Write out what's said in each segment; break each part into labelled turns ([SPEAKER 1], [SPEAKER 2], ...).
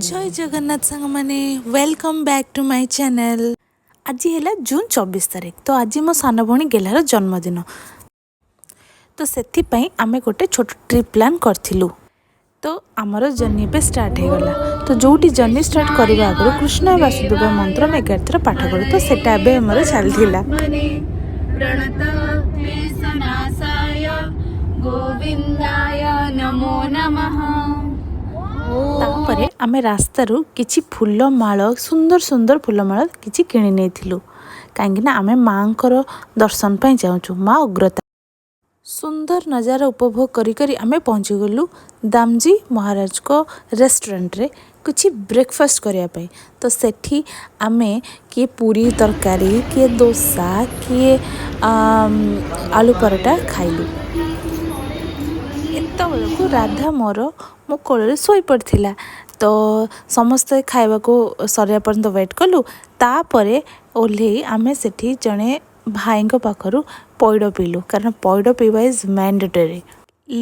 [SPEAKER 1] ଜୟ ଜଗନ୍ନାଥ ସାଙ୍ଗମାନେ, welcome back to my channel। ଆଜି ହେଲା ଜୁନ୍ 24 ତାରିଖ। ତ ଆଜି ମୋ ସାନ ଭଉଣୀ ଗେହ୍ଲାର ଜନ୍ମଦିନ। ତ ସେଥିପାଇଁ ଆମେ ଗୋଟେ ଛୋଟ ଟ୍ରିପ୍ ପ୍ଲାନ୍ କରିଥିଲୁ। ତ ଆମର ଜର୍ଣ୍ଣି ଏବେ ଷ୍ଟାର୍ଟ ହେଇଗଲା। ତ ଯେଉଁଠି ଜର୍ଣ୍ଣି ଷ୍ଟାର୍ଟ କରିବା ଆଗରୁ କୃଷ୍ଣ ବାସୁଦେବ ମନ୍ତ୍ର ଆମେ 11 ଥର ପାଠ କରୁ। ତ ସେଟା ଏବେ ଆମର ଚାଲିଥିଲା।
[SPEAKER 2] प्रणतक्लेशनाशाय गोविन्दाय नमो नमः।
[SPEAKER 1] ତାପରେ ଆମେ ରାସ୍ତାରୁ କିଛି ଫୁଲମାଳ, ସୁନ୍ଦର ସୁନ୍ଦର ଫୁଲମାଳ କିଛି କିଣି ନେଇଥିଲୁ, କାହିଁକିନା ଆମେ ମାଆଙ୍କର ଦର୍ଶନ ପାଇଁ ଯାଉଛୁ, ମା ଉଗ୍ରତାରା। ସୁନ୍ଦର ନଜାରା ଉପଭୋଗ କରି କରି ଆମେ ପହଞ୍ଚିଗଲୁ ଦାମଜୀ ମହାରାଜଙ୍କ ରେଷ୍ଟୁରାଣ୍ଟରେ କିଛି ବ୍ରେକଫାଷ୍ଟ କରିବା ପାଇଁ। ତ ସେଠି ଆମେ କିଏ ପୁରୀ ତରକାରୀ, କିଏ ଦୋସା, କିଏ ଆଳୁ ପରଟା ଖାଇଲୁ। ଏତେବେଳକୁ ରାଧା ମୋର ମୋ କୋଳରେ ଶୋଇପଡ଼ିଥିଲା। ତ ସମସ୍ତେ ଖାଇବାକୁ ସରିବା ପର୍ଯ୍ୟନ୍ତ ୱେଟ୍ କଲୁ। ତାପରେ ଓହ୍ଲେଇ ଆମେ ସେଠି ଜଣେ ଭାଇଙ୍କ ପାଖରୁ ପଇଡ଼ ପିଇଲୁ, କାରଣ ପଇଡ଼ ପିଇବା is mandatory.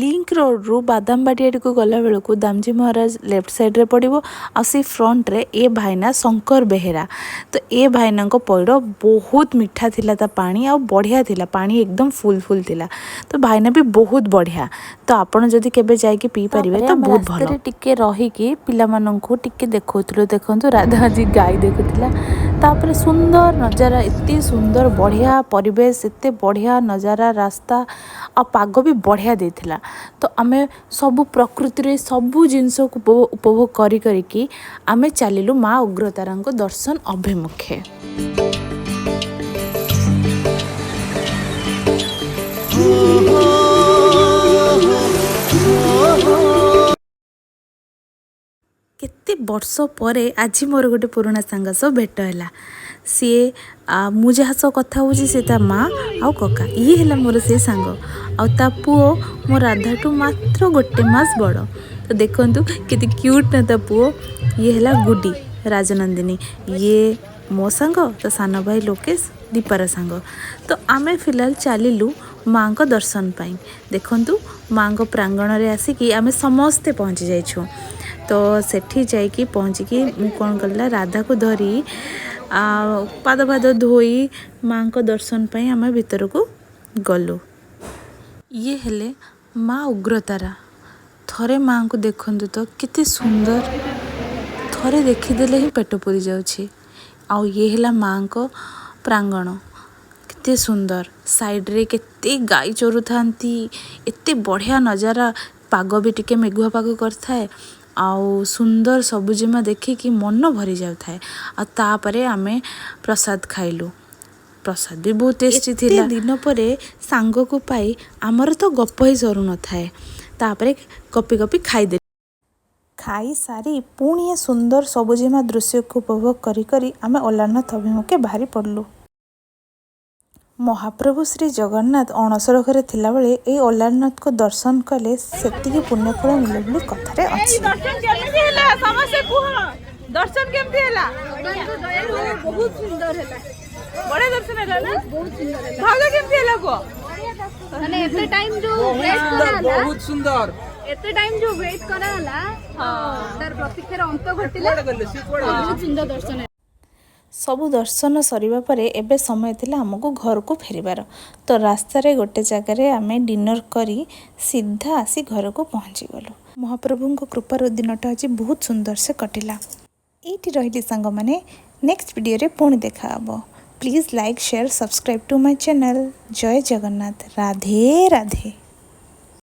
[SPEAKER 1] Link ରୋଡ଼ରୁ ବାଦାମବାଡ଼ି ଆଡ଼କୁ ଗଲାବେଳକୁ ଦାମଜୀ ମହାରାଜ ଲେଫ୍ଟ ସାଇଡ଼୍ରେ ପଡ଼ିବ ଆଉ ସେଇ ଫ୍ରଣ୍ଟରେ ଏ ଭାଇନା ଶଙ୍କର ବେହେରା। ତ ଏ ଭାଇନାଙ୍କ ପଇଡ଼ ବହୁତ ମିଠା ଥିଲା, ତା ପାଣି ଆଉ ବଢ଼ିଆ ଥିଲା, ପାଣି ଏକଦମ ଫୁଲ୍ ଫୁଲ୍ ଥିଲା। ତ ଭାଇନା ବି ବହୁତ ବଢ଼ିଆ। ତ ଆପଣ ଯଦି କେବେ ଯାଇକି ପିଇପାରିବେ ତ ବହୁତ ଭଲ। ଟିକେ ରହିକି ପିଲାମାନଙ୍କୁ ଟିକେ ଦେଖାଉଥିଲୁ। ଦେଖନ୍ତୁ, ରାଧା ଆଜି ଗାଈ ଦେଖୁଥିଲା। ତାପରେ ସୁନ୍ଦର ନଜାରା, ଏତେ ସୁନ୍ଦର ବଢ଼ିଆ ପରିବେଶ, ଏତେ ବଢ଼ିଆ ନଜାରା, ରାସ୍ତା ଆଉ ପାଗ ବି ବଢ଼ିଆ ଦେଇଥିଲା। ତ ଆମେ ସବୁ ପ୍ରକୃତିରେ ସବୁ ଜିନିଷକୁ ଉପଭୋଗ କରି କରିକି ଆମେ ଚାଲିଲୁ ମା ଉଗ୍ରତାରାଙ୍କ ଦର୍ଶନ ଅଭିମୁଖେ। କେତେ ବର୍ଷ ପରେ ଆଜି ମୋର ଗୋଟେ ପୁରୁଣା ସାଙ୍ଗ ସହ ଭେଟ ହେଲା। ସିଏ ମୁଁ ଯାହା ସହ କଥା ହେଉଛି ସେ ତା ମା ଆଉ କକା। ଇଏ ହେଲା ମୋର ସେ ସାଙ୍ଗ ଆଉ ତା ପୁଅ ମୋ ରାଧାଠୁ ମାତ୍ର ଗୋଟେ ମାସ ବଡ଼। ତ ଦେଖନ୍ତୁ, କେତେ କ୍ୟୁଟ୍ ନା ତା ପୁଅ। ଇଏ ହେଲା ଗୁଡ଼ି ରାଜନନ୍ଦିନୀ। ଇଏ ମୋ ସାଙ୍ଗ, ତା ସାନ ଭାଇ ଲୋକେଶ ଦୀପାର ସାଙ୍ଗ। ତ ଆମେ ଫିଲହାଲ ଚାଲିଲୁ ମାଆଙ୍କ ଦର୍ଶନ ପାଇଁ। ଦେଖନ୍ତୁ, ମାଆଙ୍କ ପ୍ରାଙ୍ଗଣରେ ଆସିକି ଆମେ ସମସ୍ତେ ପହଞ୍ଚି ଯାଇଛୁ। ତ ସେଠି ଯାଇକି ପହଞ୍ଚିକି ମୁଁ କ'ଣ କଲି ନା ରାଧାକୁ ଧରି ପାଦ ଫାଦ ଧୋଇ ମାଆଙ୍କ ଦର୍ଶନ ପାଇଁ ଆମେ ଭିତରକୁ ଗଲୁ। ଇଏ ହେଲେ ମା ଉଗ୍ରତାରା। ଥରେ ମାଆଙ୍କୁ ଦେଖନ୍ତୁ ତ, କେତେ ସୁନ୍ଦର! ଥରେ ଦେଖିଦେଲେ ହିଁ ପେଟ ପୁରି ଯାଉଛି। ଆଉ ଇଏ ହେଲା ମାଆଙ୍କ ପ୍ରାଙ୍ଗଣ, କେତେ ସୁନ୍ଦର! ସାଇଡ଼ରେ କେତେ ଗାଈ ଚରୁଥାନ୍ତି। ଏତେ ବଢ଼ିଆ ନଜାରା। ପାଗ ବି ଟିକେ ମେଘୁଆ ପାଗ କରିଥାଏ ଆଉ ସୁନ୍ଦର ସବୁଜିମା ଦେଖିକି ମନ ଭରି ଯାଉଥାଏ। ଆଉ ତାପରେ ଆମେ ପ୍ରସାଦ ଖାଇଲୁ। ପ୍ରସାଦ ବି ବହୁତ ଟେଷ୍ଟି ଥିଲା। ଦିନ ପରେ ସାଙ୍ଗକୁ ପାଇ ଆମର ତ ଗପ ହିଁ ସରୁନଥାଏ। ତାପରେ ଗପି ଗପି ଖାଇଦେଲୁ। ଖାଇସାରି ପୁଣି ଏ ସୁନ୍ଦର ସବୁଜିମା ଦୃଶ୍ୟକୁ ଉପଭୋଗ କରି କରି ଆମେ ଅଲାରନାଥ ଅଭିମୁଖେ ବାହାରି ପଡ଼ିଲୁ। ମହାପ୍ରଭୁ ଶ୍ରୀ ଜଗନ୍ନାଥ ଅଣସର ଘରେ ଥିଲାବେଳେ ଏଇ ଅଲାରନାଥକୁ ଦର୍ଶନ କଲେ ସେତିକି ପୁଣ୍ୟଫଳ ମିଳେ ବୋଲି କଥାରେ ଅଛି।
[SPEAKER 2] ଦର୍ଶନ କେମିତି ହେଲା? ସମସ୍ତେ କୁହ, ଦର୍ଶନ କେମିତି ହେଲା?
[SPEAKER 3] ବହୁତ ସୁନ୍ଦର ହେଲା।
[SPEAKER 2] ବଢିଆ ଦର୍ଶନ ହେଲା ନା?
[SPEAKER 3] ବହୁତ ସୁନ୍ଦର ହେଲା।
[SPEAKER 2] ଭାଉଜ, କେମିତି ହେଲା କୁହ?
[SPEAKER 3] ମାନେ ଏତେ ଟାଇମ ଯୋଉ ୱେଟ୍ କରାହେଲା,
[SPEAKER 4] ବହୁତ ସୁନ୍ଦର।
[SPEAKER 3] ଏତେ ଟାଇମ ଯୋଉ ୱେଟ୍ କରାହେଲା, ତାର ପ୍ରତୀକ୍ଷାର ଅନ୍ତ ଘଟିଲା।
[SPEAKER 4] କୁଆଡେ ଗଲେ ସିଏ? କୁଆଡେ ଗଲେ?
[SPEAKER 3] ବହୁତ ସୁନ୍ଦର ଦର୍ଶନ ହେଲା।
[SPEAKER 1] ସବୁ ଦର୍ଶନ ସରିବା ପରେ ଏବେ ସମୟ ଥିଲା ଆମକୁ ଘରକୁ ଫେରିବାର। ତ ରାସ୍ତାରେ ଗୋଟେ ଜାଗାରେ ଆମେ ଡିନର୍ କରି ସିଧା ଆସି ଘରକୁ ପହଞ୍ଚିଗଲୁ। ମହାପ୍ରଭୁଙ୍କ କୃପାରୁ ଦିନଟା ଆଜି ବହୁତ ସୁନ୍ଦର ସେ କଟିଲା। ଏଇଠି ରହିଲି ସାଙ୍ଗମାନେ, ନେକ୍ସଟ ଭିଡ଼ିଓରେ ପୁଣି ଦେଖା ହେବ। Please like, share, subscribe to my channel. Jay Jagannath, Radhe Radhe.